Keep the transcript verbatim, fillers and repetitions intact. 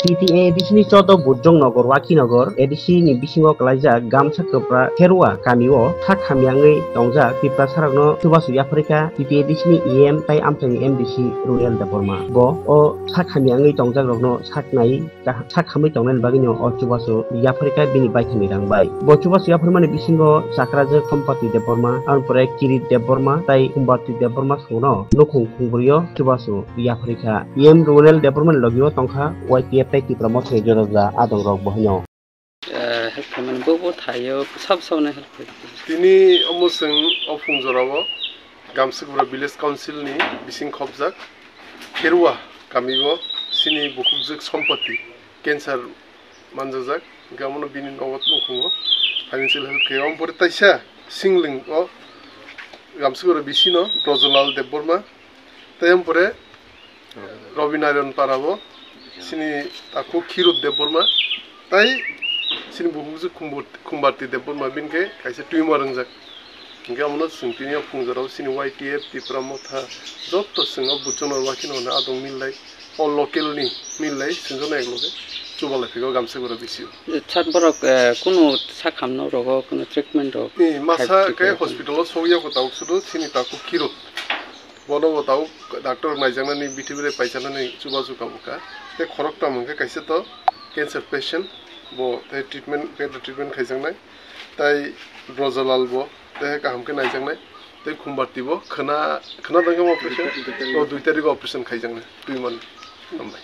T P A D C ni chodo Bujong Nogor, Wakhi Nogor A D C ni bisingo kwlaijak Gamsa Kwpra Kherua kamio sak hamyangwi tongjak Tiprasarokno chubachu yapharikha T P A D C ni E M tai amchaini M D C Runel Debbarma. Bo o sak hamyangwi tongjakrokno sak nai kaham, sak hamwi tongnani bagwino o chubachu yapharikha bini baithangni rang bai. Bo chubachu yapharmani bisingo chakrajwk Sompati Debbarma, aboni pore Kirit Debbarma tai Kumbarti Debbarma songno nukhung khungbwrwio chubachu yapharikha. E M Runel Debbarmani logio tongkha Y T F tai Tipra Mothani joda joda adongrok bo hino. Eh, help khaimani bo bo thaio sab sabno help khai. Tini omo chwng o phung jorao Gamsukbra Village Council ni bising khopjak Kherua kamio chini bukhukjwk Sompati cancer manjajak, hingke amono bini nogo tongkhungo financial help khe. Omo pore taisa singling o Gamsukbra bisino Brojolal Debbarma, tai omo pore Robinarayan Parabo, chini takhuk Khirut Debbarma, tai chini bukhukjwk Khumbu-, Khumbarti Debbarma, bini khe kaisa tumor wngjak. Hingke amono chwng tini o phung jorao chini Y T F, Tipra Motha, jotto chwng o Bujong Nogor Wakhi Nogor ni adong millai, o local ni millai, chwng jono ek loge chubalai phego Gamsukbra bisio. Sat borok, eh, kunu sak hamno rogo, kunu treatment rok Eh, masa khai khe hospital o sogya ko tabuk sudu chini takhuk Khirut. Bono bo tabuk doctor naijaknani, bithi birai paijaknani chubachu tabuk kha. Tei khoroktham hwnkhe kaisa to cancer patient, bo tei treatment, cancer treatment khaijaknai. Tai Brojolal bo tei kaham khe naijaknai. Tei Khumbarti bo khwna, khwna dangkhe operation, o dui tarik o operation khaijaknai, twi man. Hambai.